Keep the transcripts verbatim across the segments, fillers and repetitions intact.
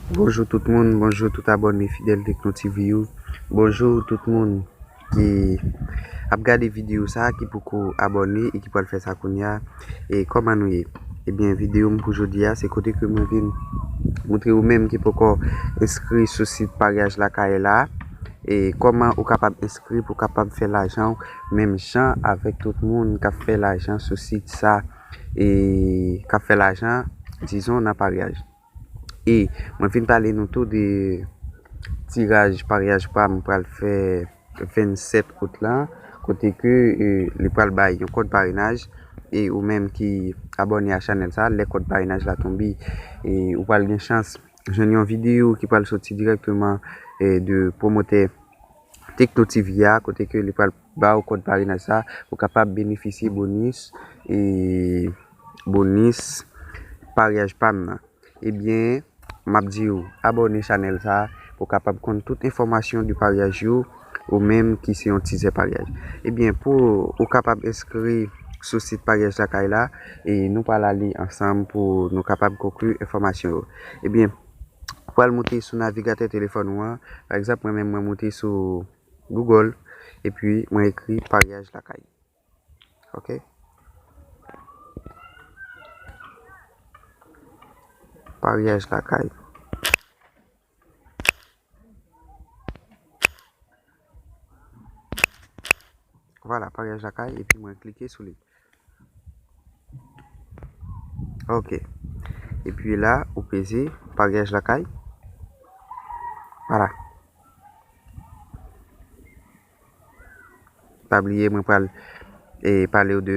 Bonjou tout moun, bonjou tout abòne fidèl Tekno T V yo. Bonjou tout moun ki ap gade videyo sa, ki poko abòne e ki pral fè sa kounye a. E kòman nou ye? Ebyen, videyo m pou jodi a, se kote ke mwen vin montre ou menm ki poko enskri sou sit paryaj lakay la. E kòman ou kapab enskri pou kapab fè lajan w menm jan avèk tout moun k ap fè lajan sou sit sa e k ap fè lajan, dizon, nan paryaj. E mwen vin pale nou tou de tiraj paryaj pa m pral fè vennsèt out la, kote ke, e, li pral bay yon kòd parenaj, e ou menm ki abòne a chanèl sa, lè kòd parenaj la tonbe, e ou pral gen chans jwenn yon videyo ki pral soti dirèkteman, e, de pwomotè Tekno T V a, kote ke li pral ba w kòd parenaj sa pou kapab benefisye bonis, e bonis paryaj pa m nan. Ebyen, m ap di w, abòne chanèl sa pou kapab konn tout enfòmasyon de paryaj yo, ou menm ki se yon tizè paryaj. Ebyen, pou ou kapab enskri sou sit paryaj lakay la, e nou pral ale ansanm pou nou kapab konkli enfòmasyon yo. Ebyen, ou pral moute sou navigatè telefòn ou an. Pa egzanp, mwen menm, mwen moute sou Google, epi mwen ekri paryaj lakay. Ok? Paryaj lakay. Vwala, paryaj lakay, epi mwen klike sou li. Ok. Epi la, ou peze paryaj lakay. Vwala. Pa bliye, mwen pral, e, pale w de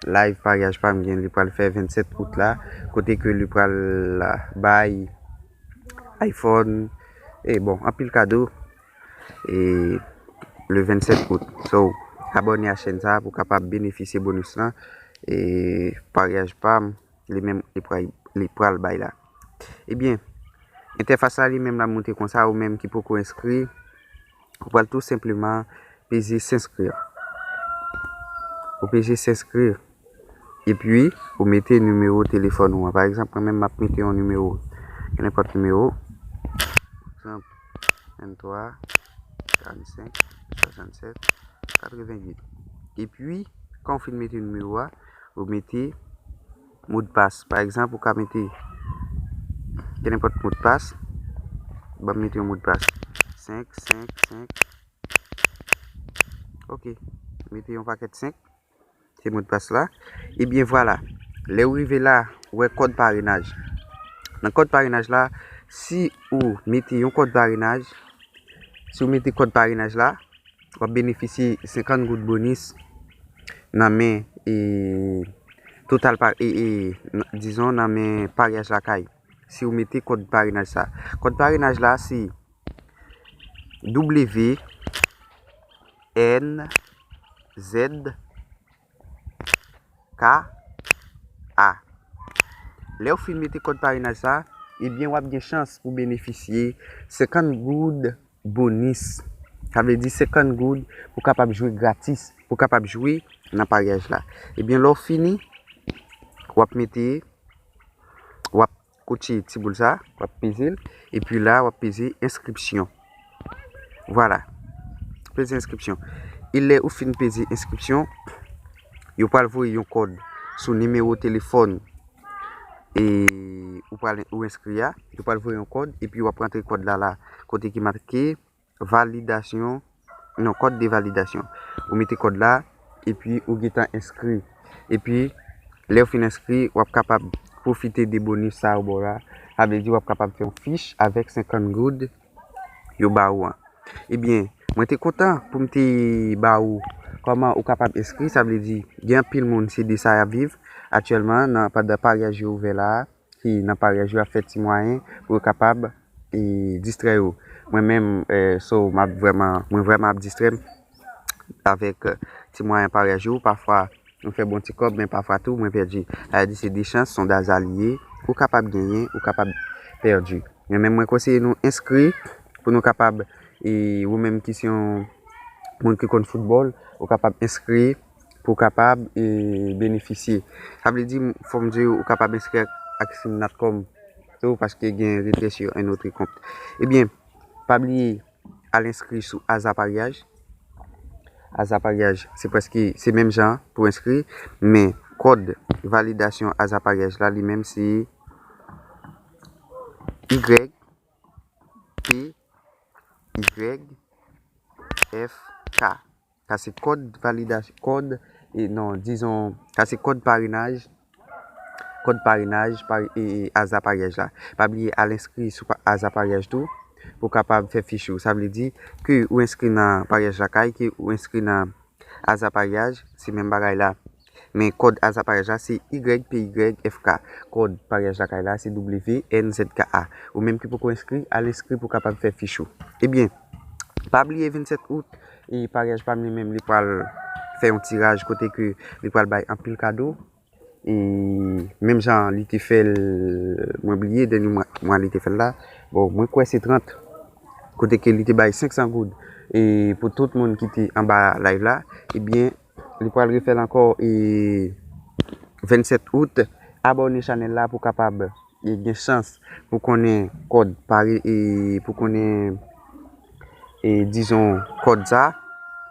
live paryaj pa m gen, li pral fè vennsèt out la, kote ke li pral bay iPhone, e bon, anpil kado, e le vennsèt out. So, abòne a chèn sa pou kapab benefisye bonis lan, e paryaj pa m, li menm, li pral, li pral bay la. Ebyen, entèfas la li menm la monte konsa, ou menm ki poko enskri, ou pral tou senpleman peze s'inscrire. Ou peze s'inscrire. Epi, ou mete nimewo telefòn ou an. Pa egzanp, mwen menm, m ap mete yon nimewo. Kenenpòt nimewo. Pa egzanp, venntwa, karannsenk, swasannsèt, katreventuit. Epi, kan w fin mete nimewo a, ou mete modpas. Pa egzanp, ou ka mete kenenpòt modpas. Ban m mete yon modpas. Senk, senk, senk. Ok. Mete yon pakèt senk. Se modpas la. Ebyen, vwala. Lè w rive la, ou wè kòd parenaj. Nan kòd parenaj la, si ou mete yon kòd parenaj, si ou mete kòd parenaj la, w ap benefisye senkant goud bonis nan men, e, total pa, e, e, n-, dizon, nan men paryaj lakay. Si ou mete kòd parenaj sa. Kòd parenaj la, se W N Z K A. Lè w fin mete kòd parenaj sa, ebyen, w ap gen chans pou benefisye senkant goud bonis. Sa vle di senkant goud pou kapab jwe gratis, pou kapab jwe nan paryaj la. Ebyen, lè w fini, w ap mete, w ap kotche ti boul sa, w ap peze l, epi la, w ap peze enskripsyon. Vwala. Peze enskripsyon. E lè ou fin peze enskripsyon, yo pral voye yon kòd sou nimewo telefòn e ou pral, ou enskri a. Yo pral voye yon kòd, epi w ap rantre kòd la la, kote ki make validasyon, non, kòd de validasyon. Ou mete kòd la, epi ou gentan enskri. Epi, lè w fin enskri, w ap kapab pwofite de bonis sa yo ba w la. Sa vle di w ap kapab fè yon fich avèk senkant goud yo ba ou an. Ebyen, mwen te kontan pou m te ba ou kòman ou kapab enskri. Sa vle di, gen anpil moun, se de sa y ap viv aktyèlman nan, pandan paryaj yo ouvè la a, ki nan paryaj yo ap fè ti mwayen pou yo kapab, e, distrè yo. Mwen menm, e, so, m ap vrèman, mwen vrèman ap distrè m avèk, e, ti mwayen paryaj yo. Pafwa, mwen fè bon ti kòb, men pafwa tou, mwen pèdi. Sa vle di, se de chans, se yon daza li ye. Ou kapab genyen, ou kapab pèdi. Men menm mwen konseye nou enskri pou nou kapab, e, ou menm ki se yon moun ki konn foutbòl, ou kapab enskri pou w kapab, e, benefisye. Sa vle di, fò m di w, ou kapab enskri ak, ak sim natcom. tou, paske gen retrait sur un autre compte. Ebyen, pa bliye al enskri sou Aza Paryaj. Aza Paryaj, se prèske, se menm jan pou enskri, men kòd validasyon Aza Paryaj la, li menm, se Y P Y F K. Sa se kòd validasyon, kòd, e non, dizon, sa se kòd parenaj, kòd parenaj, pa, e, e, Aza Paryaj la. Pa bliye al enskri sou pa, Aza Paryaj tou, pou kapab fè fich ou. Sa vle di ke ou enskri nan Paryaj Lakay, ke ou enskri nan Aza Paryaj, se menm bagay la. Men kòd Aza Paryaj la, se Y P Y F K. Kòd Paryaj Lakay la, se W N Z K A. Ou menm ki poko enskri, al enskri pou kapab fè fich ou. Ebyen, pa bliye vennsèt out, e Paryaj pa m li menm, li pral fè yon tiraj kote ke li pral bay anpil kado. E menm jan li te fè l, mwen bliye dènye mwa, mwa li te fè l la. Bon, mwen kwè se trant. Kote ke li te bay senk san goud. E pou tout moun ki te anba live la, ebyen, li pral refè l ankò, e vennsèt out. Abòne chanèl la pou kapab, e gen chans pou konnen kòd pare, e pou konnen, e dizon, kòd sa,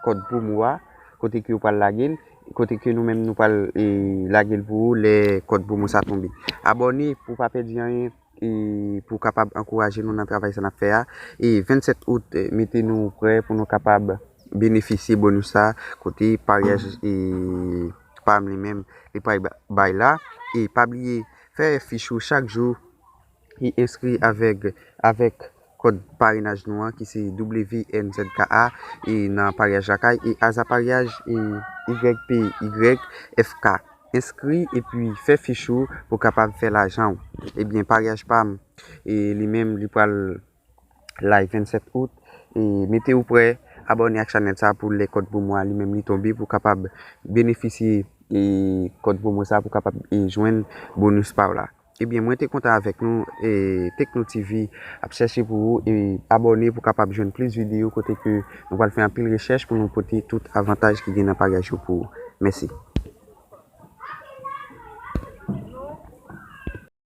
kòd pwomo a, kote ke yo pral lage l, kote ke nou menm nou pral, e lage l pou ou lè kòd pwomo sa tonbe. Abòne pou pa pèdi anyen, e pou kapab ankouraje nou nan travay sa n ap fè a. E vennsèt out, e mete nou prè pou nou kapab benefisye bonus sa, kote Paryaj, e pa m li menm, li pral ba, bay la. E pa bliye fè fich ou chak jou, e enskri avèk, avèk kòd parenaj nou an, ki se W N Z K A, e nan Paryaj Lakay, e Aza Paryaj, e Y P Y F K. Enskri epi fè fich ou pou kapab fè lajan w. Ebyen, Paryaj pa m, e li menm, li pral live vennsèt out. E mete ou prè, abòne ak chanèl sa pou lè kòd pwomo a li menm li tonbe, pou kapab benefisye, e kòd pwomo sa, pou kapab, e jwenn bonus pa w la. Ebyen, mwen te kontan avèk nou, e Tekno T V ap chèche pou ou, e abòne pou kapab jwenn plis videyo kote ke nou pral fè anpil rechèch pou nou pote tout avantaj ki gen nan Paryaj yo pou ou. Mèsi.